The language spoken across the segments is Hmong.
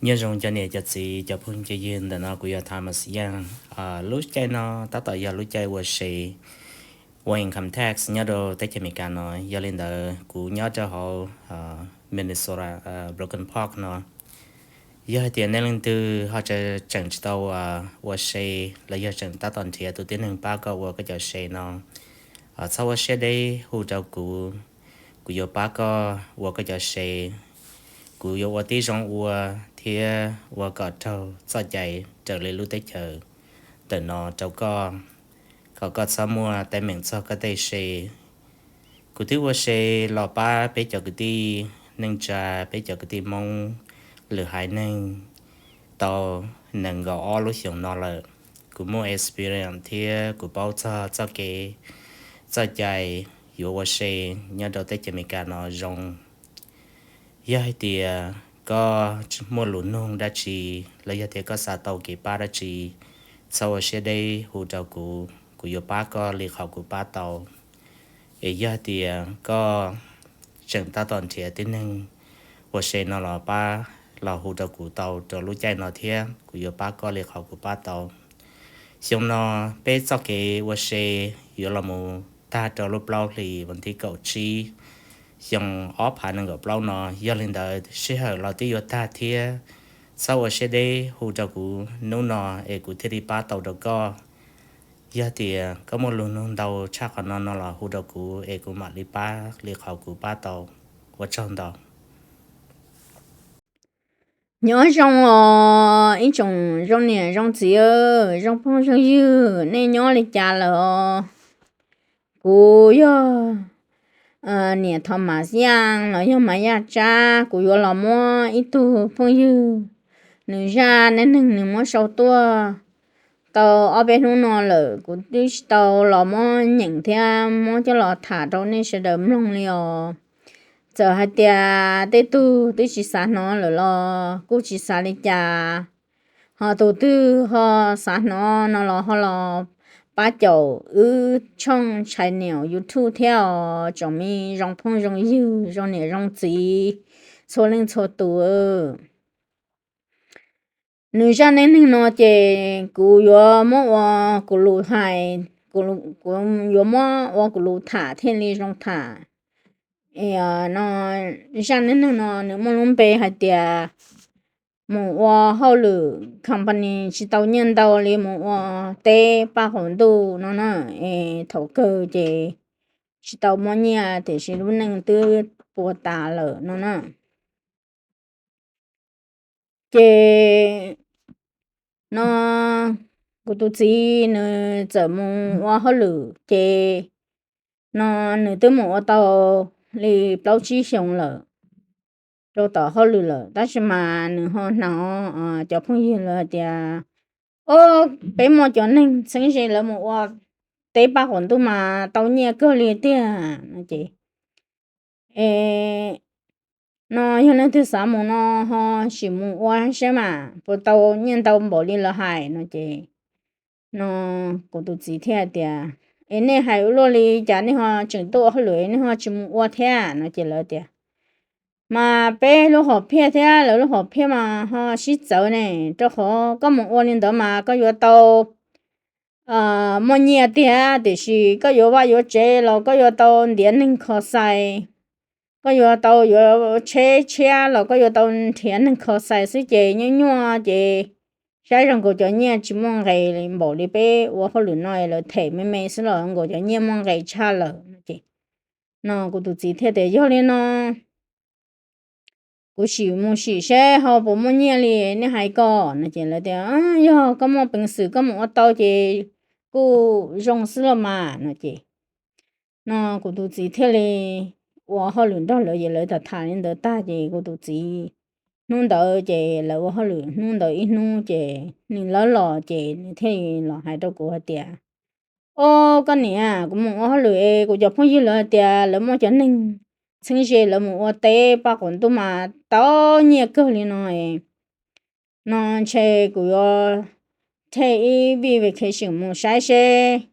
Nyob zoo cov niam cov txiv cov phooj cov ywg, ntawm no kuv yog Thomas Young. Lub caij no tab tom yog lub caij ua se, ua income tax nyob rau teb chaws Amelikas no. Yog li ntawd kuv nyob rau hauv Minnesota, Brooklyn Park no. Yog hais tias nej leej twg ho tseem tsis tau ua se los yog tseem tab tom nrhiav tus tib neeg pab koj ua koj cov se no, txhob ua siab deb hu rau kuv, kuv yuav pab koj ua koj cov se. Kuv yuav ua tib zoo ua thiab ua kom raug txoj cai raws li lub teb chaws ntawm no rau koj, kom koj txhob muaj teeb meem txog koj tej se. Kuv twb ua se los pab peb cov kwv tij neej tsa, peb cov kwv tij Hmoob lwm haiv neeg tau nees nkaum ob lub xyoos no lawm. Kuv muaj experience thiab kuv paub txog txoj kev, txoj cai yuav ua se nyob rau teb chaws Amelikas no zoo. Yog hais tias koj muaj lus nug dab tsi los yog tias koj xav tau kev pab dab tsi, txhob ua siab deb hu rau kuv, kuv yuav pab koj li qhov kuv pab tau. Es yog tias koj tseem tab tom nrhiav tib neeg ua se no los pab los hu rau kuv tau rau lub caij no thiab kuv yuav pab koj li qhov kuv pab tau. Xyoo no peb txoj kev ua se yuav los mus tag rau lub plaub hlis vas thib kaum tsib xyoo ob phav nees nkaum plaub no. Yog li ntawd sij hawm los twb yuav tag thiab, txhob ua siab deb hu rau kuv hnub no es kuv thiaj li pab tau rau koj. Yog tias koj muaj lus nug ntau tshaj qhov no no los hu rau kuv es kuv mam li pab li qhov kuv pab tau. Ua tsaug ntau. Nyob zoo os ib tsoom zoo niam zoo txiv, zoo phooj zoo ywg, nej nyob li cas lawm os? Kuv yog niam Thomas Young los yog Mas Yaj Tsab, kuv yuav los muab ib tug phooj ywg nws zaj neej neeg nws muab sau tuaj tau ob peb hnub no lawm, kuv twb tsis tau los muab nyeem thiab muab coj los tham rau nej sawv daws mloog li os. Txawm hais tias tej tug twb tsis xav hnov lawm los kuj tsis xav li cas, ho tus twg ho xav hnov no los ho los pab caum wb tshooj tshais niam YouTube thiab os tsoom me zoo phooj zoo ywg zoo niam zoo txiv txhua leej txhua tus. Nws zaj neej neeg no ces kuv yuav muab ua kuv lus hais, kuv yuav muab ua kuv lus tham thiaj li zoo tham. No, zaj neej neeg no nws muaj lub npe hais tias mus ua hauj lwm company tsis tau nyiaj ntau li mus ua teb paj qaum ntuj no na, es thaum kawg ces tsis tau muaj nyiaj tiam sis lub neej twb puas tas lawm no na. Ces no kuv tus txiv nws txawm mus ua hauj lwm ces no nws twb mus ua tau li plaub tsib xyoos lawm rau tom hauj lwm lawm, tab sis mas nws ho hnov cov phooj ywg lawv hais tias, o, peb muaj cov neeg txheeb ze lawv mus ua teb paj qaum ntuj mas tau nyiaj kawg li tiag no ces, e, no yog leej twg xav mus no ho sim mus ua saib mas puas tau nyiaj ntau npaum li lawv hais no ces, no kuv tus txiv thiaj hais tias, es nej hais ua luaj li cas nej ho tseem tuaj ua hauj lwm nej ho tsis mus ua thiab no ces lawv tias, mas peb lub hom phiaj thiab lawv lub hom phiaj mas ho sib txawv ne, rau qhov koj mus ua li ntawd mas koj yuav tau muaj nyiaj tiag tiam sis koj yuav vaj yuav tsev los koj yuav tau ntiav neeg kho xais, koj yuav tau yuav tsheb tshiab los koj yuav tau nrhiav neeg kho xais xwb ces nyuaj nyuaj ces saib zoo nkaus cov nyiaj tsis muaj nqis npaum li peb ua hauj lwm no es lawv them me me xwb los nkaus cov nyiaj muaj nqis tshaj lawm no ces, no kuv tus txiv thiaj tias, yog li no kuv sim mus sim seb ho puas muaj nyiaj li nej hais ko no ces lawv tias, yog koj muaj peev xwm koj mus ua tau ces kuj zoo xwb los mas no ces, no kuv tus txiv thiaj li ua hauj lwm nrog lawv ces lawv tham tham li ntawd tag ces kuv tus txiv hnub ntawd ces lawv ua hauj lwm hnub ntawd ib hnub ces nws lawv los ces nws thiaj li los hais rau kuv hais tias, o, koj niam, kuv mus ua hauj lwm es kuv cov phooj ywg lawv hais tias lawv muaj cov neeg txheeb ze lawv mus ua teb paj qaum ntuj mas tau nyiaj kawg li no, no ntshe kuv yuav thej ib vij vacation mus saib seb,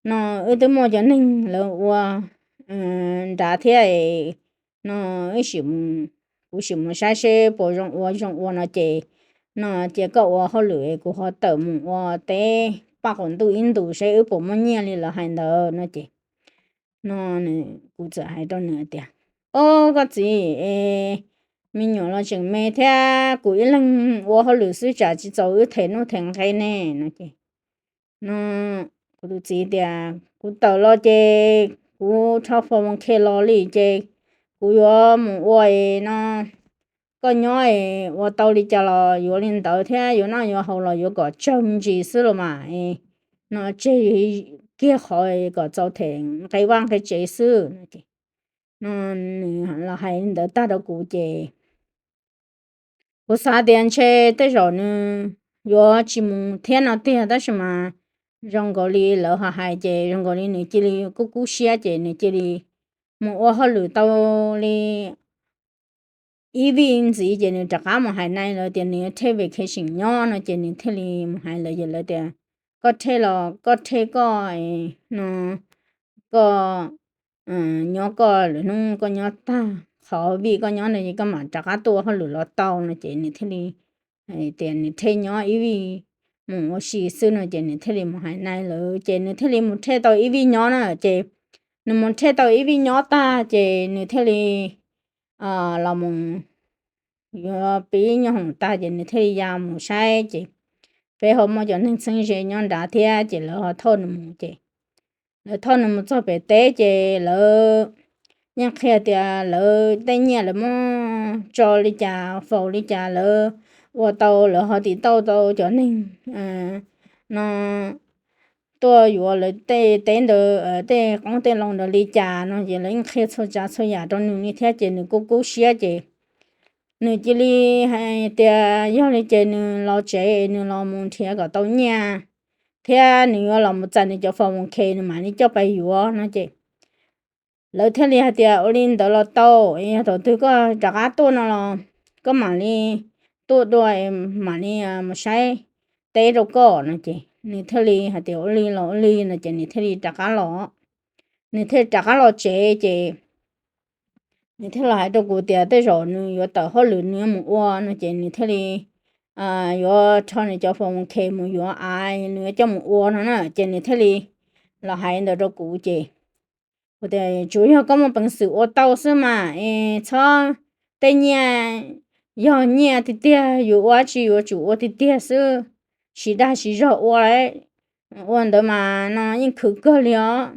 no wb twb muaj cov neeg lawv ua nrad thiab, no wb sim mus kuv sim mus saib seb puas zoo ua zoo ua no ces, no cia koj ua hauj lwm kuv ho tawm mus ua teb paj qaum ntuj ib ntus saib wb puas muaj nyiaj li lawv hais ntawd no ces, no kuv txawm hais rau nws tias, Ob, koj txiv, me nyuam los tseem me thiab kuv ib leeg ua hauj lwm xwb tsam tsis txaus wb them nuj them nqe ne no ces, no kuv tus txiv tias, Kuv tawm los ces kuv rho fo moos khe los li ces kuv yuav mus ua no, koj nyob ua tau li cas los yuav li ntawd thiab yuav noj yuav haus los yuav kom tsawg me ntsis xwb los mas, no tseg kiag qhov kom txaus them nqe vaj nqe tsev xwb no ces, no nws los hais li ntawd tag rau kuv ces kuv xav tias ntshe tej zaum nws yuav tsis mus thiab no tiag, tab sis mas zoo nkaus li lawv ho hais ces zoo nkaus li nws cia li kub kub siab ces nws cia li mus ua hauj lwm tau li ib vij ntxiv ces nws rov qab mus hais nai lawv tias nws yuav thej vacation nyob no ces nws thiaj li mus hais lawv ces lawv tias, Koj thej los koj thej koj, no koj nyob koj lwm hnub koj nyob tag qhov vij koj nyob no ces koj mam rov qab tuaj ua hauj lwm los tau no ces nws thiaj li tias nws thej nyob ib vij mus ua si xwb no ces nws thiaj li mus hais nai lawv ces nws thiaj li mus thej tau ib vij nyob na ces nws mus thej tau ib vij nyob tag ces nws thiaj li los mus yuav pib nyob hoom tag ces nws thiaj li ya mus saib ces peb ho muaj cov neeg txheeb ze nyob nrad thiab ces lawv ho thauj nws mus ces lawv thauj nws mus txog pem teb ces lawv yeej qhia tias lawv tej nyiaj lawv muab tso li cas faus li cas lawv ua tau lawv ho tiv tauj tau cov neeg no tuaj yuav lawv tej teb ntawd tej qoob tej loo ntawd li cas no ces lawv yeej qhia txhua tsav txhua yam rau nws li thiab ces nws kuj kub siab ces nws cia li hais tias yog li ces nws los tsev nws los mus nrhiav kom tau nyiaj thiab nws yuav los mus txais nws cov fo mus khes nws mam li coj pais yuav no ces lawv thiaj li hais tias ua li ntawd los tau, yog thaum twg koj rov qab tuaj no los koj mam li tuaj dua mam li mus saib teb rau koj no ces nws thiaj li hais tias ua li los ua li no ces nws thiaj li rov qab los, nws thiaj rov qab los tsev ces nws thiaj los hais rau kuv tias tej zaum nws yuav tawm hauj lwm nws yuav mus ua no ces nws thiaj li yuav rho nws cov fo mus khes mus yuav av nws yuav coj mus ua no na ces nws thiaj li los hais ntawd rau kuv ces kuv tias tsuav yog koj muaj peev xwm ua tau xwb mas es txhob, tej nyiaj yog nyiaj tiag tiag yus ua tsis yuav tsum ua tiag tiag xwb, siv dag siv zog ua ua ntawd mas no yeej khwv kawg li os,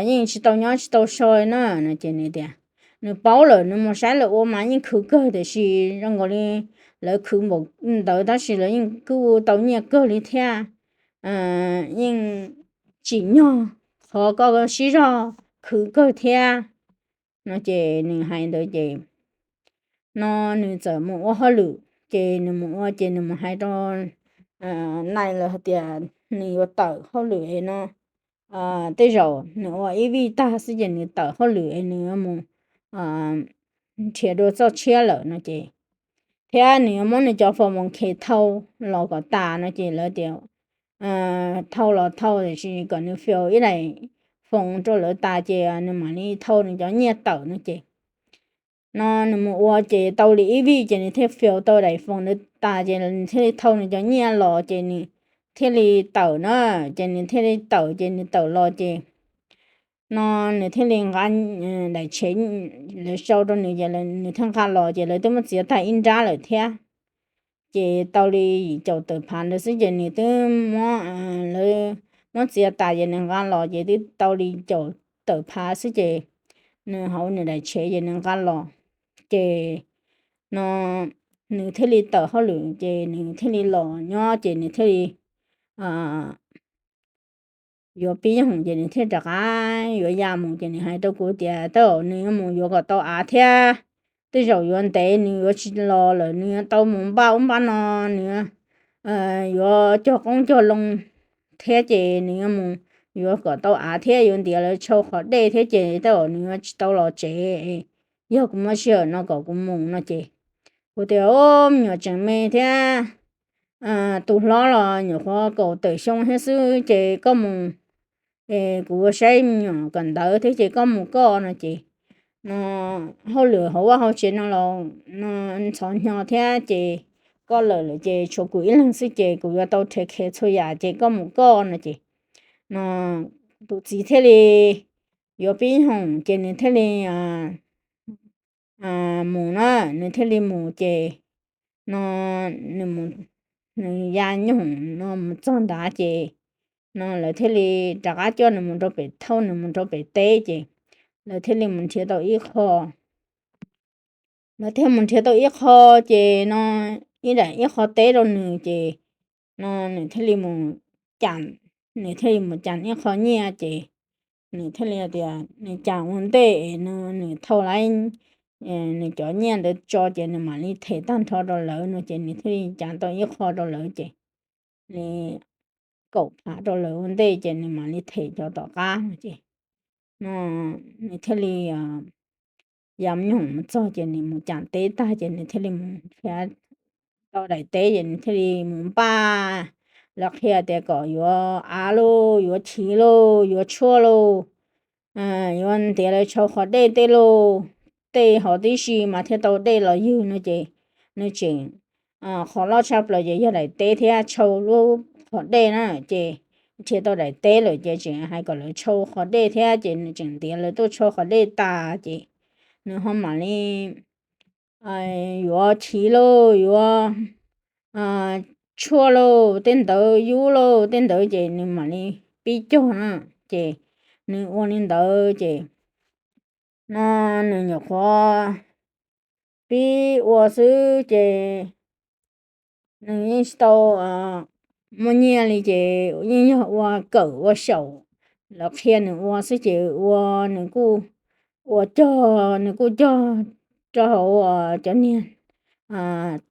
yeej tsis tau nyob tsis tau so na no ces nws tias nws paub lawm nws mus saib lawv ua mas yeej khwv kawg tiam sis zoo nkaus li lawv khwv npaum ntawd tab sis lawv yeej kuj tau nyiaj kawg li thiab yeej tsim nyog qhov koj sib zog khwv kawg thiab no ces nws hais ntawd ces no nws txawm mus ua hauj lwm ces nws mus ua ces nws mus hais rau nai lawv hais tias nws yuav tawm hauj lwm no, tej zaum nws ua ib vij tag xwb ces nws tawm hauj lwm es nws yuav mus nrhiav dua txoj tshiab lawm no ces thiab nws yuav muab nws cov fo mus khes thau los kom tas no ces lawv tias thau los thau tiam sis kom nws fias ib daim foos rau lawv tas ces nws mam li thau nws cov nyiaj tawm no ces no nws mus ua ces tau li ib vij ces nws thiaj fias tau daim foos ntawd tas ces nws thiaj li thau nws cov nyiaj los ces nws thiaj li tawm na, ces nws thiaj li tawm ces nws tawm los ces no nws thiaj li nqa daim tsheb lawv sau rau nws ces nws thiaj nqa los ces lawv twb muab txiav tag ib nrab lawm thiab. Ces tau li yim caum tawm phav ntawd xwb ces nws twb muab, lawv muab txiav tas ces nws nqa los ces twb tau li caum tawm phav xwb ces nws hauv nws daim tsheb ces nws nqa los ces no nws thiaj li tawm hauj lwm ces nws thiaj li los nyob ces nws thiaj li yuav pib nyob hoom ces nws thiaj rov qab yuav ya mus ces nws hais rau kuv tias tej zaum nws yuav mus yuav kom tau av thiab, tej zaum yuav ntev nws yuav tsis los lawm nws yuav tau mus npaj ub npaj no, nws yuav cog qoob cog loo thiab ces nws yuav mus yuav kom tau av thiab yuav ntiav lawv tshau qhov dej thiab ces tej zaum nws yuav tsis tau los tsev, yog kuv muaj sij hawm no kom kuv mus no ces kuv tias o, me nyuam tseem me thiab, tus hlob los nyuam qhuav kaum tawm xyoo thiab xwb ces koj mus, es kuv ua saib me nyuam kawm ntawv thiab ces koj mus koj no ces no hauj lwm hauv vaj hauv tsev no los no ntxhov hnyo thiab ces koj lawm lawm ces tshuav kuv ib leeg xwb ces kuv yuav tau rhe khe txhua yam ces koj mus koj no ces no tus txiv thiaj li yuav pib nyoog ces nws thiaj li mus na, nws thiaj li mus ces no nws mus, nws ya nyoog no mus txog ntawd ces no lawv thiaj li rov qab coj nws mus rau pem thauj, nws mus rau pem teb ces lawv thiaj li mus nrhiav tau ib qho, lawv thiaj mus nrhiav tau ib qho ces no ib daim ib qho teb rau nws ces no nws thiaj li mus cas, nws thiaj li mus cas ib qho nyiaj ces nws thiaj li tias nws cas ua ntej no nws thauj lawv nws cov nyiaj ntawd tso ces nws mam li them tag nrho rau lawv no ces nws thiaj li cas tau ib qho rau lawv ces nws kaum phav rau lawv ua ntej ces nws mam li them cov tom qab no ces no nws thiaj li ya nyoog mus txog ces nws mus cas teb tag ces nws thiaj li mus nrhiav tau daim teb ces nws thiaj li mus npaj, lawv qhia tias kom yuav av lauj, yuav chiv lauj, yuav tshuaj lauj, yuav ntiav lawv tshau qhov dej tej lauj, tej hov tib si mas thiaj tau dej los ywg no ces nws tseem qhov loj tshaj plaws ces yog daim teb thiab tshau lub qhov dej na ces nrhiav tau daim teb lawm ces tseem hais kom lawv tshau qhov dej thiab ces nws tseem ntiav lawv tuaj tshau qhov dej tas ces nws ho mam li yuav chiv lauj, yuav tshuaj lauj, tej ntawd yub lauj, tej ntawd ces nws mam li pib cog na ces nws ua li ntawd ces no nws nyuam qhuav pib ua xwb ces nws yeej tsis tau muaj nyiaj li ces yeej yog ua kawm ua xyaum, lawv qhia nws ua xwb ces ua, nws kuj ua cog, nws kuj cog rau hauv cov niag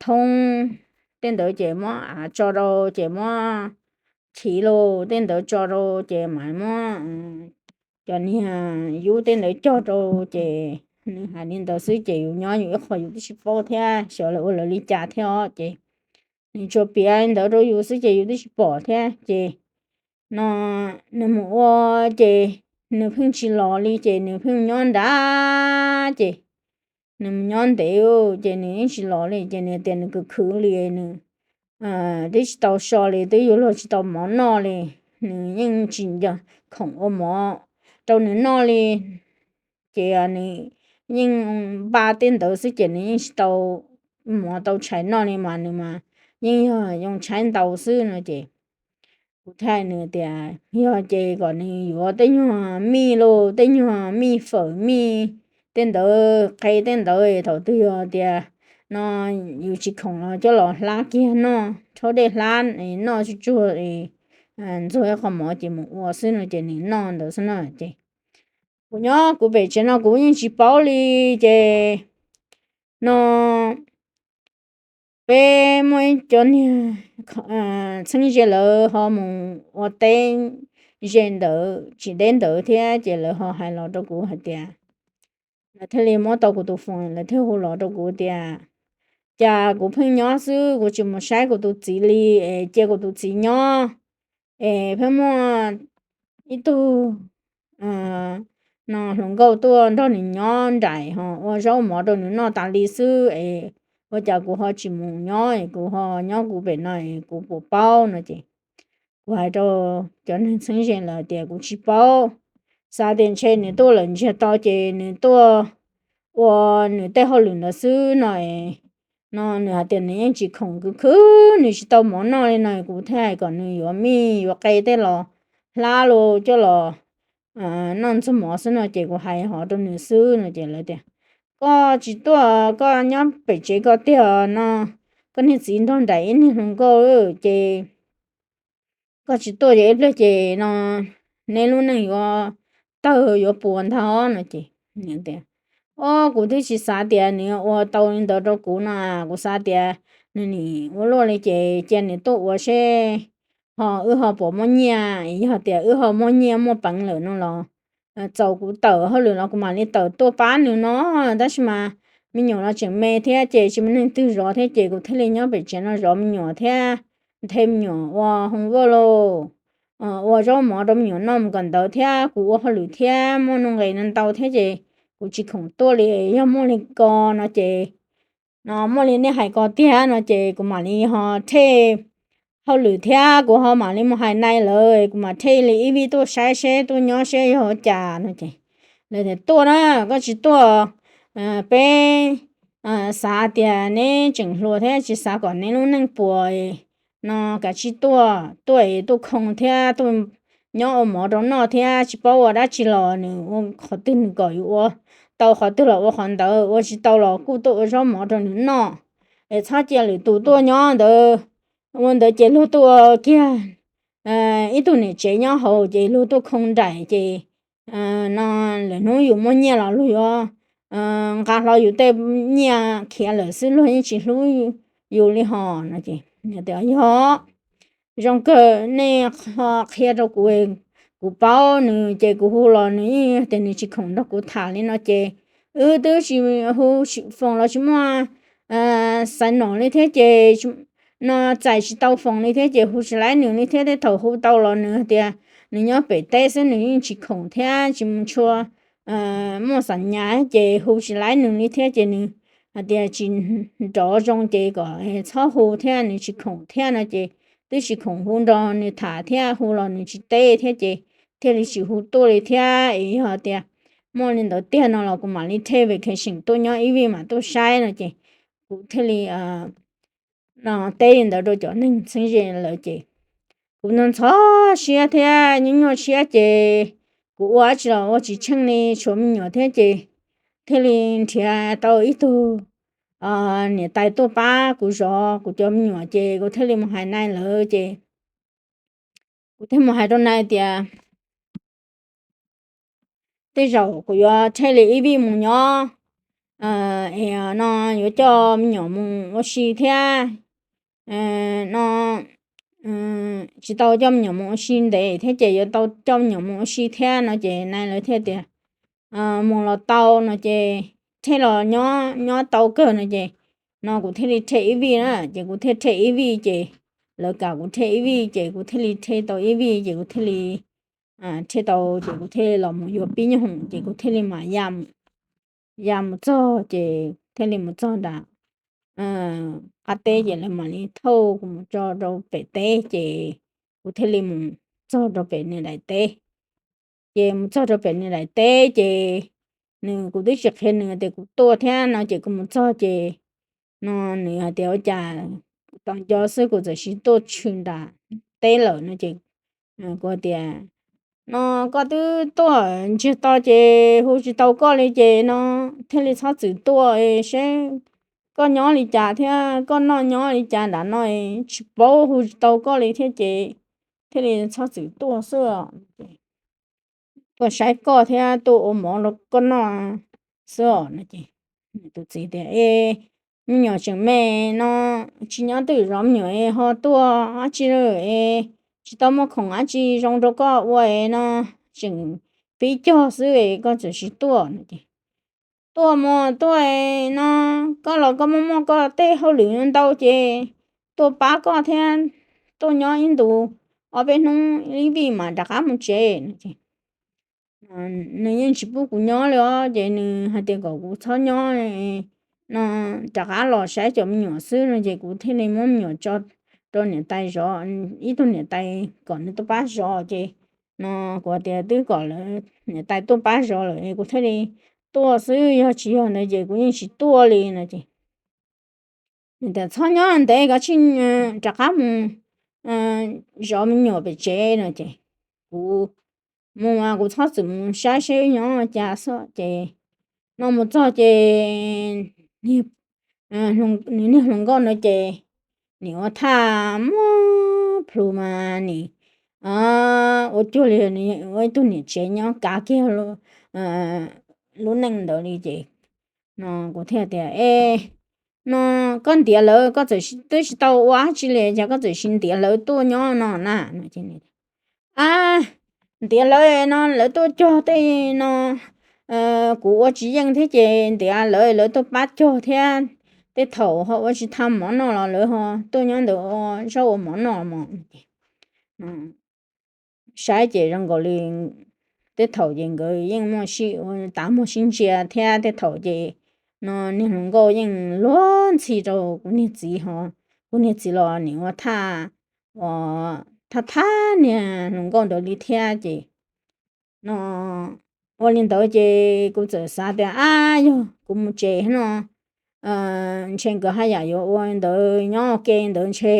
thoob, tej ntawd ces muab av tso rau ces muab chiv lauj, tej ntawd tso rau ces mam muab cov niag yub tej ntawd cog rau ces nws hais li ntawd xwb ces yus nyob yus ib qho yus twb tsis paub thiab xyov lawv ua lawv li cas thiab os ces nws tsuas piav li ntawd rau yus xwb ces yus twb tsis pom thiab ces no nws mus ua ces nws pheej tsis los li ces nws pheej nyob nrad ces nws mus nyob ntev ces nws yeej tsis los li ces nws tias nws khwv khwv li, nws twb tsis tau so li, twb yuav luag tsis tau mov noj li, nws yeej tsis nco khoom ua mov rau nws noj li ces nws yeej npaj tej ntawd xwb ces nws yeej tsis tau mov tau tshais noj li mas nws mas yeej yog yoo tshaib ntau xwb no ces kuv thiaj nws tias yog ces kom nws yuav tej nyuag mij lauj, tej nyuag mij fawm mij tej ntawd qe tej ntawd thaum twg yog tias no yus tsis khoom los coj los hlab kiag noj, rhaub dej hlab noj tsuj tsuag ntxuag ib qho mov ces mus ua xwb no ces nws noj ntawd xwb no ces kuv nyob kuv pem tsev no kuv yeej tsis paub li ces no peb muaj ib cov niag txheeb ze lawv ho mus ua teb ze ntawd tsis deb ntawd thiab ces lawv ho hais los rau kuv hais tias, lawv thiaj li muab tau kuv tus foos lawv thiaj hu los rau kuv tias cas kuv pheej nyob xwb kuv tsis mus saib kuv tus txiv li es cia kuv tus txiv nyob es pheej muaj ib tug no hluas nkauj tuaj nrog nws nyob nraim ho ua zaub mov rau nws noj tas li xwb es ua cas kuv ho tsis mus nyob es kuv ho nyob kuv pem no es kuv puas paub no ces kuv hais rau cov neeg txheeb ze lawm tias kuv tsis paub, xav tias ntshe nws tuaj lawm ntsiag to ces nws tuaj ua nws tej hauj lwm ntawd xwb no es no nws hais tias nws yeej tsis khoom khwv khwv nws tsis tau mov noj li no kuv thiaj hais kom nws yuav mij yuav qe tej los hlab los coj los noj ntxuag mov xwb no ces kuv hais hov rau nws xwb no ces lawv tias koj tsis tuaj koj nyob pem tsev koj tiag no, koj niag txiv nrog nraim ib niag hluas nkauj ces koj tsis tuaj ces ib pliag ces no neb lub neej yuav tawg yuav puas ntag no ces nws tias o kuv twb tsis xav tias nws ua tau li ntawd rau kuv no, kuv xav tias nws nim ua luaj li ces cia nws tuaj ua seb ho wb ho puas muaj nyiaj, yog tias wb ho muaj nyiaj muaj peev lawm no los txaus kuv tawm hauj lwm los kuv mam li tawm tuaj pab nws no, tab sis mas me nyuam los tseem me thiab ces tsis muaj neeg twg zov thiab ces kuv thiaj li nyob pem tsev no zov me nyuam thiab nthe me nyuam ua homework lauj, ua zaub mov rau me nyuam noj mus kawm ntawv thiab kuv ua hauj lwm thiab muaj nuj nqes no ntau thiab ces kuv tsis khoom tuaj li, yog muaj li ko no ces, no muaj li nej hais ko tiag no ces kuv mam li ho thej hauj lwm thiab kuv ho mam li mus hais nai lawv, kuv mam thej li ib vij tuaj saib seb, tuaj nyob seb yog ua cas no ces lawv tias tuaj na, koj tsis tuaj, peb xav tias neb tseem hluas thiab tsis xav kom neb lub neej puas no, kav tsij tuaj, tuaj es tuaj khoo thiab tuaj nyob ua mov rau noj thiab, tsis paub ua dab tsi los nws ua qhov twg nws kom yus ua tau qhov twg los ua qhov ntawd, ua tsis tau los kuj tuaj ua zaub mov rau nws noj. Es txhob cia lwm tus tuaj nyob ntawd, ua ntawd ces luag tuaj ua kiag ib tug niam tsev nyob hauv ces luag tuaj khoo nraim ces no lwm hnub yus muaj nyiaj los luag yuav nqa hlo yus tej nyiaj khiav lawm xwb, luag yeej tsis hlub yus li hos no ces tias yog zoo kawg nej qhia rau kuv, kuv paub nws ces kuv hu los nws yeej tias nws tsis khoom nrog kuv tham li no ces wb twb tsis hu foos los tsis muaj xaiv nom li thiab ces no txais tsis tau foos li thiab ces hu tsis laib nws li thiab, tej thaum hu tau los nws hais tias nws nyob pem teb xwb, nws yeej tsis khoom thiab tsis mus tshua muaj xam nyas ces hu tsis laib nws li thiab ces nws hais tias tsis nrov zoo ces kom txhob hu thiab, nws tsis khoom thiab no ces twb tsis khoom hu nrog nws tham thiab, hu los nws tsis teb thiab ces thiaj li tsis hu tuaj li thiab. Es yog tias muaj li ntawd tiag no los kuv mam li thej vacation tuaj nyob ib vij mam tuaj saib no ces kuv thiaj li no teb li ntawd rau cov neeg txheeb ze lawm ces kuv ntxhov ntxhov siab thiab nyuaj nyuaj siab ces kuv ua dab tsi los ua tsis tsheej li, tshuav me nyuam thiab ces thiaj li nrhiav tau ib tug niam tais tuaj pab kuv zov kuv cov me nyuam ces kuv thiaj li mus hais nai lawv ces kuv thiaj mus hais rau nai tias tej zaum kuv yuav thej li ib vij mus nyob es no yuav coj me nyuam mus ua si thiab no tsis tau coj me nyuam mus ua si ntev thiab ces yuav tau coj me nyuam mus ua si thiab no ces nai lawv thiaj tias mus los tau no ces thej los nyob nyob tau kawg no ces no kuv thiaj li thej ib vij na ces kuv thiaj thej ib vij ces lawv kam kuv thej ib vij ces kuv thiaj li thej tau ib vij ces kuv thiaj li thej tau ces kuv thiaj li los mus yuav pib nyuj hoom ces kuv thiaj li mam ya mus txog ces thiaj li mus txog nram qab teb ces lawv mam li thauj kuv mus tso rau pem teb ces kuv thiaj li mus txog rau pem niam daim teb. Ces mus txog rau pem niam daim teb ces nws, kuv twb tsis qhia nws tias kuv tuaj thiab no ces kuv mus txog ces no nws hais tias ua cas kuv tos nco xwb kuv txawm sis tuaj tshwm nram teb lawm no ces kuv tias no koj twb tuaj ntsiag to ces hu tsis tau koj li ces no thiaj li txhob txwm tuaj seb koj nyob li cas thiab koj noj nyob li cas nram no, tsis paub hu tsis tau koj li thiab ces thiaj li txhob txwm tuaj xwb os. Tuaj saib koj thiab tuaj ua mov rau koj noj xwb os no ces tus txiv tias e me nyuam tseem me no tsis nyob twj ywm zov me nyuam es ho tuaj dab tsi lawm es tsis tau muaj khoom dab tsi zoo rau koj ua es no tseem pib cog xwb es koj txawm sis tuaj no ces tuaj mus tuaj no koj los koj muaj muaj koj tej hauj lwm ntau ces tuaj pab koj thiab tuaj nyob ib ntus ob peb hnub ib vij mas rov qab mus tsev no ces nws yeej tsis pub kuv nyob li os ces nws hais tias kom kuv txhob nyob no rov qab los saib cov me nyuam xwb no ces kuv thiaj li muab me nyuam tso rau niam tais zov, ib tug niam tais kom nws tuaj pab zov ces no kuv tias twb kom lawv niam tais tuaj pab zov lawm kuv thiaj li tuaj xwb, yog tsis yog ntawd ces kuv yeej tsis tuaj li no ces nws tias txhob nyob ntev koj tsij rov qab mus zov me nyuam pem tsev no ces kuv mus mas kuv txhob txwm mus saib seb nyob cas xwb ces no mus txog ces nws niag hluas nkauj ntawd ces nim ua thaj muaj plhus mas nim ua cuag li ua ib tug niam tsev nyob kav kiag lub neej ntawd li ces no kuv thiaj tias e no koj ntiav lawv koj txawm twb tsis tau ua dab tsi li cas koj txawm sis ntiav lawv tuaj nyob no na no ces a ntiav lawv no lawv tuaj cog tej no kuv ua tsis yeej thiab ces ntiav lawv, lawv tuaj pab cog thiab tej thaum ho ua tsis tau mov noj los lawv ho tuaj nyob ntawd ua zaub ua mov noj mog. Saib ces zoo nkaus li tej thaum ces nkawd yeej muaj sib, tav muag sib ntsia thiab tej thaum ces no niag hluas nkauj yeej luag ntxhi rau kuv niag txiv ho, kuv niag txiv los nim ua thaj, ua thaj thab niag hluas nkauj ntawd li thiab ces no ua li ntawd ces kuv txawm xav tias ab yog kuv mus tsev no ntshe nkawd haj yam yuav ua ntawd nyob ua ke ntawd ntshe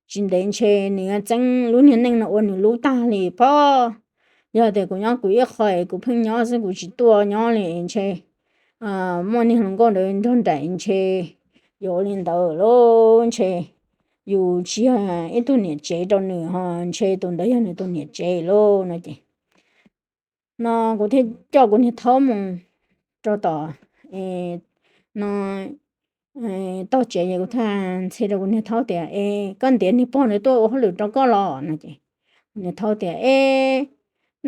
tsis ntev ntshe nws yuav txeeb lub niag neej no ua nws lub tag li pob. Yog tias kuv nyob kuv ib qho es kuv pheej nyob xwb kuv tsis tuaj nyob li ntshe muaj niag hluas nkauj ntawd nrog nraim ntshe yuav ua li ntawd lauj ntshe yus tsis yog ib tug niam tsev rau nws ho ntshe tus ntawd yog nws tus niam tsev lauj no ces no kuv thiaj coj kuv niag thaub mus rau tom no tog tsev es kuv thiaj ntxhi rau kuv niag thaub tias es koj ntiav niag pog ntawd tuaj ua hauj lwm rau koj los no ces niag thaub tias es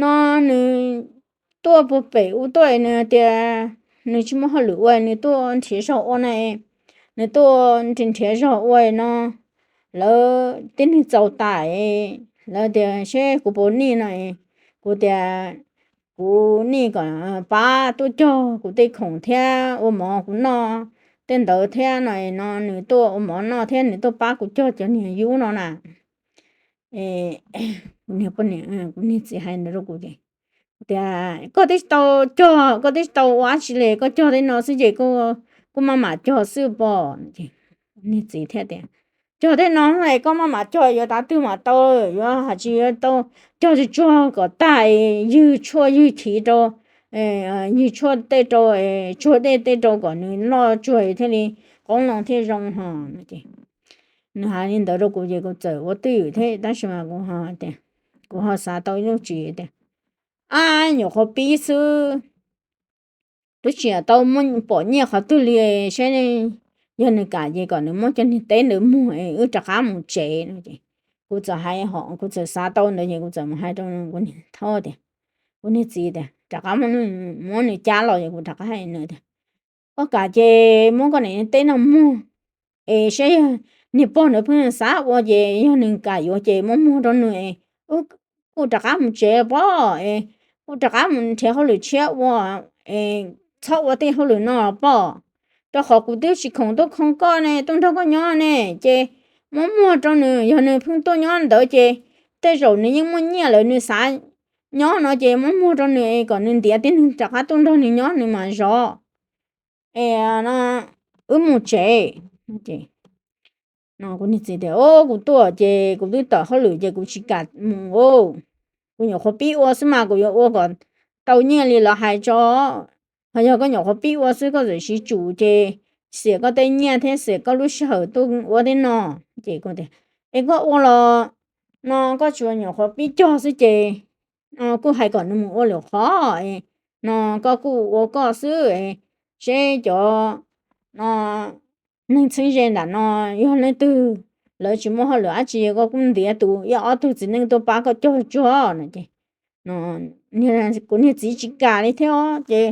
no nws tuaj puag pem ub tuaj nws tias nws tsis muaj hauj lwm ua nws tuaj nrhiav zog ua na, nws tuaj nrhiav zog ua no lawv tib neeg txaus tas lawv tias seb kuv puas nij no kuv tias kuv nij kom pab tuaj cog kuv tej khoom thiab ua mov kuv noj tej ntawd thiab no no nws tuaj ua mov noj thiab nws tuaj pab kuv cog cov niag yub no na. Kuv niag poj niam kuv niag txiv hais ntawd rau kuv ces tias koj twb tsis tau cog koj twb tsis tau ua dab tsi li koj cog tej no xwb ces kuj maj mam cog xwb pob. Niag txiv thiaj tias cog tej no es koj maj mam cog yuav tav twg mam tau, yuav hais tsis yuav tau cog tsuag tsuag kom tag ywg tshuaj ywg chiv rau, ywg tshuaj tej rau, tsuag dej tej rau kom nws noj tsuag thiaj li qoob loo thiaj zoo ho. Nws hais li ntawd rau kuv ces kuv txawm ua twj ywm thiab tab sis mas kuv ho tias, kuv ho xav tau ib lub tswv yim tias ab nyuam qhuav pib xwb, twb tsis tau muaj pom nyiaj qhov twg li, saib yog nws kam ces kom nws muab cov niag teb ntawd muag es wb rov qab mus tsev no ces kuv txawm hais ho kuv txawm xav tau ntawd ces kuv txawm mus hais rau kuv niag thaub tias, kuv niag txiv tias rov qab muab nws cab los es kuv rov qab hais nws tias koj kam ces muab koj niag teb no muag es saib yog niag pog ntawd pheej xav ua ces yog nws kam yuav ces muab muag rau nws es kuj rov qab mus tsev pob, kuj rov qab mus nrhiav hauj lwm tshiab ua, txhob ua tej hauj lwm no pob, rau qhov kuv twb tsis khoom tuaj khoom koj ne, tuaj nrog koj nyob ne ces muab muag rau nws, yog nws pheej tuaj nyob ntawd ces tej zaum nws yeej muaj nyiaj lawm nws xav nyob no ces muab muag rau nws es kom nws ntiav tib neeg rov qab tuaj nrog nws nyob nws mam zov es no wb mus tsev. Kuv niag txiv tias o kuv tuaj ces kuv twb tawm hauj lwm ces kuv tsis kam mus, kuv nyuam qhuav pib ua xwb mas kuv yuav ua kom tau nyiaj li lawv hais tso, ho yog koj nyuam qhuav pib ua xwb koj txawm siv tsum ces xiam koj tej nyiaj thiab xiam koj lub sij hawm tuaj ua tej no. Ces kuv tias es koj ua los no koj tsuas nyuam qhuav pib cog xwb ces kuj hais kom nws mus ua lwm qhov no koj kuj ua koj xwb, seb cov no neeg txheeb ze nram no yog leej twg lawv tsis muaj hauj lwm dab tsi koj kuj ntiav tus ib ob tug txiv neej tuaj pab koj cog tsuag no ces kuv niag txiv tsis kam li thiab ces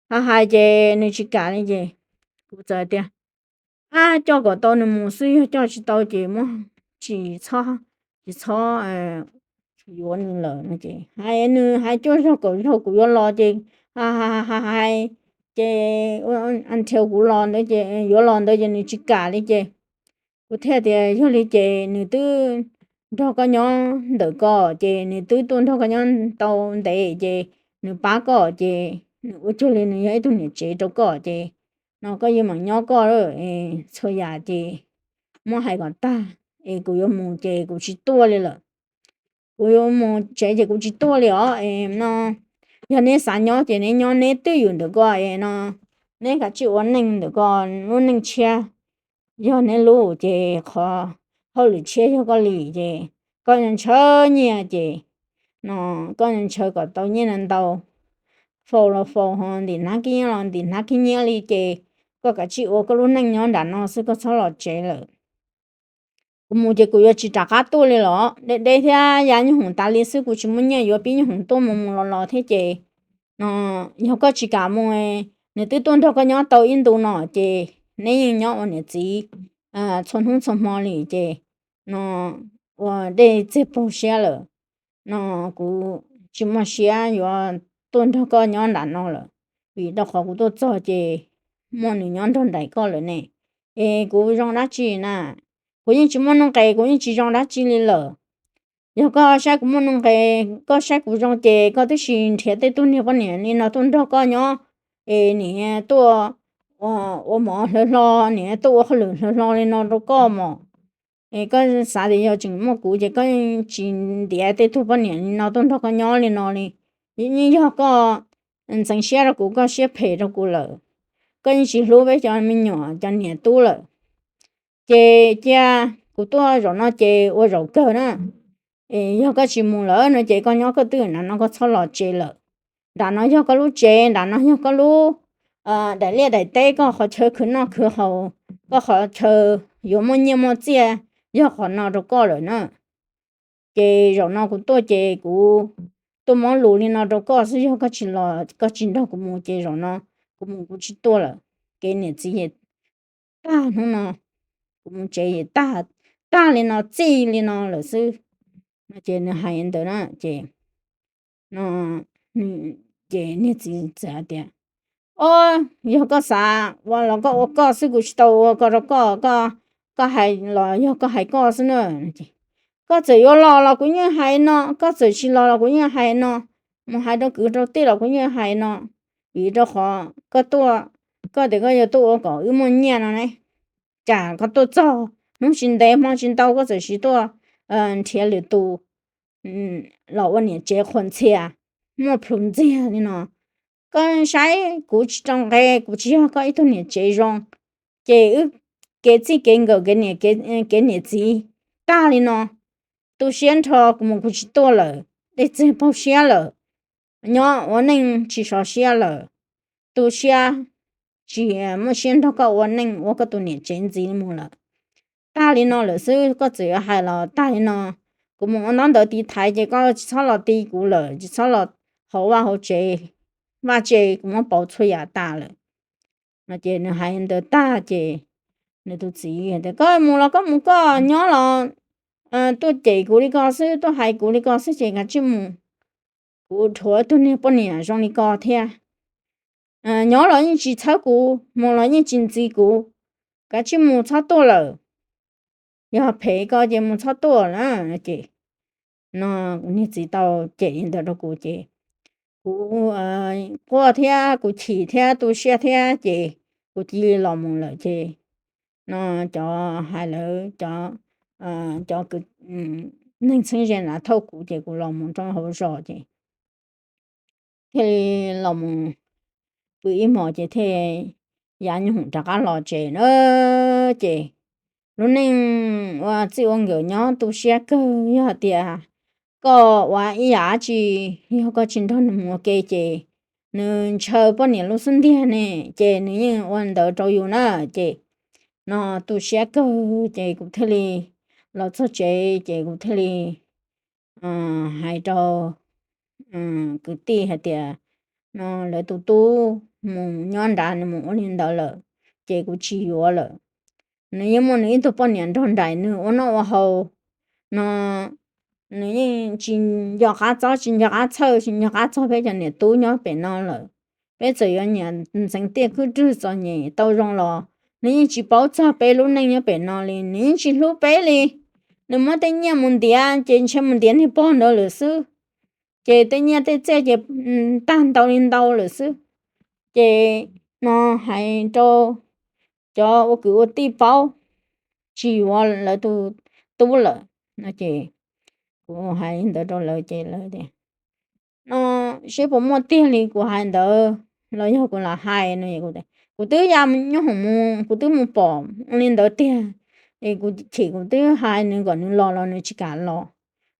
hais hais ces nws tsis kam li ces kuv txawm tias ab coj kom tau nws mus xwb, yog coj tsis tau ces muab tsis txhob, tsis txhob yuav nws lawm no ces hais nws hais cuaj zaug kaum zaug kuv yuav los ces hais ces nrhiav kuv los ntawd ces yuav los ntawd ces nws tsis kam li ces kuv thiaj tias yog li ces nws twb nrog koj nyob ntawm ko ces nws twb tuaj nrog koj nyob tau ntev ces nws pab koj ces nws ua cuag li nws yog ib tug niam tsev rau koj ces no koj yeej meem nyob koj lawm, txhua yam ces muab hais kom tag es kuv yuav mus ces kuv tsis tuaj li lawm. Kuv yuav mus tsev ces kuv tsis tuaj li os no. Yog neb xav nyob ces neb nyob neb twj ywm ntawm ko es no neb kav tsij ua neej ntawm ko lub neej tshiab. Yog neb lub ces qhov hauj lwm tshiab yog koj li ces koj ntshaw nyiaj ces no koj ntshaw kom tau nyiaj ntau, faus los faus ho ntim hnab khib nyiab los ntim hnab khib nyiab li ces koj kav tsij ua koj lub neej nyob nram no xwb koj txhob los tsev lawm. Kuv mus ces kuv yuav tsis rov qab tuaj li los deb deb thiab ya nyuj hoom tas li xwb kuv tsis muaj nyiaj yuav pib nyuj hoom tuaj mus mus los los thiab ces no yog koj tsis kam mus, nws twb tuaj nrog koj nyob tau ib ntu no ces neb yeej nyob ua niam txiv txhua hnub txhua hmo li ces no ua dej txiag paug siab lawm no kuv tsis muaj siab yuav tuaj nrog koj nyob nram no lawm, vim rau qhov kuv tuaj txog ces muaj nws nyob nrog nraim koj lawm ne. Es kuv zoo dab tsi na? Kuv yeej tsis muaj nuj nqes, kuv yeej tsis zoo dab tsi li lawm. Yog koj saib kuv muaj nuj nqes, koj saib kuv zoo ces koj twb tsis nrhiav tej tug niag poj niam li no tuaj nrog koj nyob, es niam tuaj ua mov hlo hlo, niam tuaj ua hauj lwm hlo hlo li no rau koj mos. Es koj xav tias yog tseem muaj kuv ces koj tsis ntiav tej tug poj niam li no tuaj nrog koj nyob li no li. Yeej yog koj ntxeev siab rau kuv, koj siab phem rau kuv lawm. Koj yeej tsis hlub peb cov me nyuam cov niam tub lawm. Ces cia kuv tuaj zaum no ces ua zaum kawg na. Yog koj tsis mus lawm no ces koj nyob koj twj ywm nram no, koj txhob los tsev lawm. Nram no yog koj lub tsev, nram no yog koj lub daim liaj daim teb, koj qhov chaw khwv noj khwv haus, koj qhov chaw yuav muaj nyiaj muaj txiaj yog qhov no rau koj lawm na. Ces zaum no kuv tuaj ces kuv tuaj muab lus li no rau koj xwb, yog koj tsis los, koj tsis nrog kuv mus ces zaum no kuv mus kuv tsis tuaj lawm. Kev niam txiv tag hnub no, kuv mus tsev tag, tag li no, txij li no lawm xwb. No ces nws hais ntawd na ces, no ces niag txiv txawm hais tias, Ob, yog koj xav ua los koj ua koj xwb, kuv tsis tau ua ko rau koj, koj hais los yog koj hais koj xwb na. Koj txawm yuav los los kuv yeej hais no, koj txawm tsis los los kuv yeej hais no, mus hais rau kwv rau tij los kuv yeej hais no. Vim rau qhov koj tuaj, koj tias koj yuav tuaj ua kom wb muaj nyiaj no ne, cas koj tuaj txog hnub tsis ntev hmo tsis ntau koj txawm sis tuaj nrhiav lwm tus los ua niam tsev qhuas ntxhias, muaj plhus ntxiag li no. Koj saib kuv tsis rau nqe, kuv tsis yog koj ib tug niam tsev zoo, ces wb kev txij kev nkawm kev niam txiv tag li no, tu siab nrho, kuv mus kuv tsis tuaj lawm, dej txiag paug siab lawm, nyob ua neej tsis sov siab lawm, tu siab tsis muaj siab nrog koj ua neej ua koj tus niam tsev ntxiv mus lawm. Tag li no lawm xwb, koj txawm yuav hais los tag li no. Kuv mus ua ntaub ntawv tiv thaiv ces koj tsis txhob los ti kuv lawm, tsis txhob los hauv vaj hauv tsev, vaj tse kuv muab pauv txhua yam tas lawm. No ces nws hais ntawd tag ces nws tus txiv tias, Koj mus los koj mus koj, nyob los tuaj cem kuv li ko xwb, tuaj hais kuv li ko xwb ces kav tsij mus. Kuv dhuav tug niag poj niam zoo li ko thiab. Nyob los yeej tsis txhawb kuv, mus los yeej tsis ntxiv kuv, kav tsij mus txhob tuaj lawm. Yog phem ko ces mus txhob tuaj na. Ces no niag txiv tau cem li ntawd rau kuv ces kuv quaj thiab kuv chim thiab tu siab thiab ces kuv cia li los mus lawm ces no cov hais lawv cov, cov neeg txheeb ze na thauj kuv ces kuv los mus rau hauv zos ces thiaj li los mus pw ib hmos ces thiaj yav nyuag hoom rov qab los tsev na. Ces lub neej ua txij ua nkawm nyob tu siab kawg, yog hais tias koj ua ib yam dab tsi, yog koj tsis nrog nws mus ua ke ces nws ntshaw poj niam lub xub ntiag ne, ces nws yeej ua ntawd rau yus na. Ces no tu siab kawg ces kuv thiaj li los txog tsev ces kuv thiaj li hais rau kwv tij hais tias, no lawv tus tub mus nyob nrad nws mus ua li ntawd lawm, ces kuv tsis yuav lawm. Nws yeej muaj nws ib tug poj niam nrog nraim nws ua noj ua haus no, nws yeej tsis nco qab txob tsis nco qab txhawj tsis nco qab txog peb cov niam tub nyob pem no lawm. Peb txawm yuav nyiam ntxeev tiaj khwb rwg txom nyem tau zoo los nws yeej tsis paub txog peb lub neej nyob pem no li, nws yeej tsis hlub peb li. Nws muab tej nyiaj mus ntiav ces ntshe mus ntiav niag pog ntawd lawm xwb, ces tej nyiaj tej txiaj ces tag ntau li ntau lawm xwb. Ces no hais rau cov ua kwv ua tij paub, tsis yuav lawv tus tub lawm no. Ces kuv hais li ntawd rau lawv ces lawv tias, no seb puas muaj tiag li kuv hais ntawd los yog kuv lam hais no. Kuv twb ya nyob hoom mus kuv twb mus pom ua li ntawd tiag, es kuv chim kuv twb hais nws kom nws los los nws tsis kam los,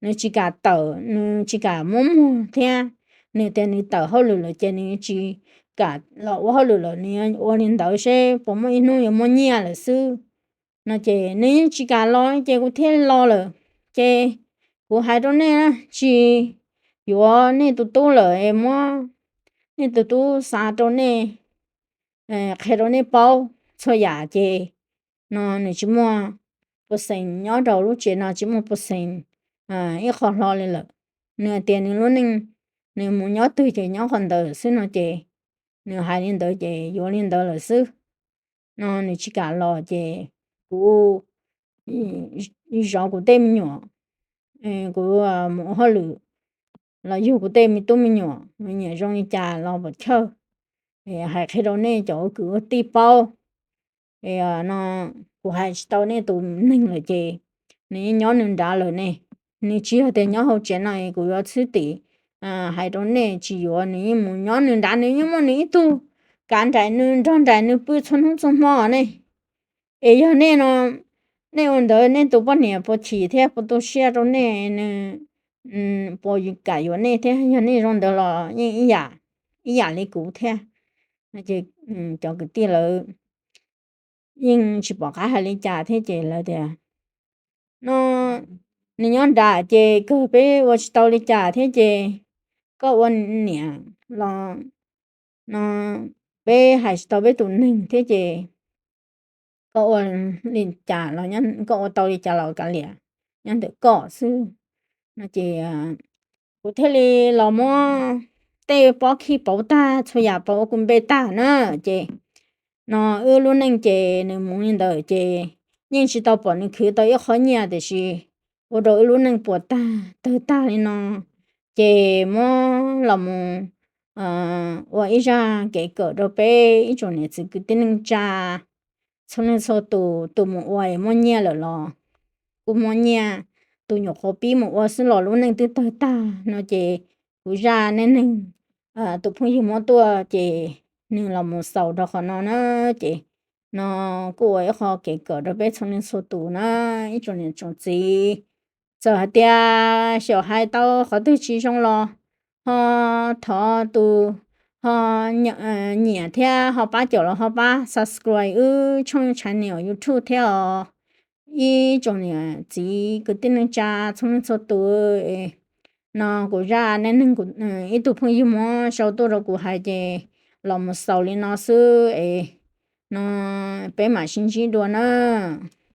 nws tsis kam tawm nws tsis kam muab muag thiab. Nws tias nws tawm hauj lwm lawm ces nws tsis kam los ua hauj lwm lawm, nws ua li ntawd seb puas muaj ib hnub yuav muaj nyiaj lawm xwb no. Ces nws yeej tsis kam los ces kuv thiaj los lawm. Ces kuv hais rau nej, tsis yuav nej tus tub lawm es muab nej tus tub xa rau nej, qhia rau nej paub txhua yam ces no nws tsis muaj pua xeem nyob rau lub tsev no, tsis muaj pua xeem ib qho hlo li lawm. Nws hais tias nws lub neej nws mus nyob twg ces nyob qhov ntawd xwb no ces nws hais li ntawd ces yuav li ntawd lawm xwb no nws tsis kam los ces kuv zov kuv tej me nyuam, kuv mus ua hauj lwm los yug kuv tej me tub me nyuam, me nyuam zoo li cas los pom chawj hais qhia rau nej cov ua kwv ua tij paub. No kuv hais tsis tau nej tus neeg lawm ces nws nyob nws nrad lawm ne. Nws tsis yog tias nyob hauv tsev no kuv yuav txhwb tim hais rau nej tsis yuav, nws yeej mus nyob nws nrad, nws yeej muaj nws ib tug kav nraim nws nrog nraim nws pw txhua hnub txhua hmo ne. Es yog nej no, nej ua ntawd nej tus poj niam puas chim thiab puas tu siab rau nej, nws puas kam yuav nej thiab? Yog nej zoo ntawd los yeej ib yam li kuv thiab. Cov kwv tij lawv yeej tsis pom qab hais li cas thiab ces lawv tias no nws nyob nram ces kawg peb ua tsis tau li cas thiab ces koj ua niam los no peb hais tsis tau peb tus neeg thiab ces koj ua li cas los koj ua tau li cas los kav liam, nyob ntawm koj xwb no ces kuv thiaj li los muab tej pob khij pauv tag txhua yam pauv ua kuv npe tag na ces no wb lub neej ces nws mus li ntawd ces yeej tsis tau pom nws khwv tau ib qho nyiaj tiam sis ua rau wb lub neej puas tag tawg tag li no ces muab los mus ua ib zaj kev kawm rau peb ib tsoom niam txiv kwv tij neej tsa txhua leej txhua tus, tus mus ua muaj nyiaj lawm los kuj muaj nyiaj, tus nyuam qhuav pib mus ua xwb los lub neej twb tawg tag no ces kuv zaj neej neeg tus phooj ywg muab tuaj ces nws los mus xaus rau qhov no na ces no kuj ua ib qho kev kawm rau peb txhua leej txhua tus na ib tsoom niam tsoom txiv. Txawm hais tias xyaum hais tau qhov twg tsis zoo los ho thov tus ho nyiam thiab ho pab caum los ho pab subscribe wb tshooj channel YouTube thiab os. Ib tsoom niam txiv kwv tij neej tsa txhua leej txhua tus no kuv zaj neej neeg ib tug phooj ywg muab sau tuaj rau kuv hais ces los mus xaus li no xwb es no peb mam sib ntsib dua na.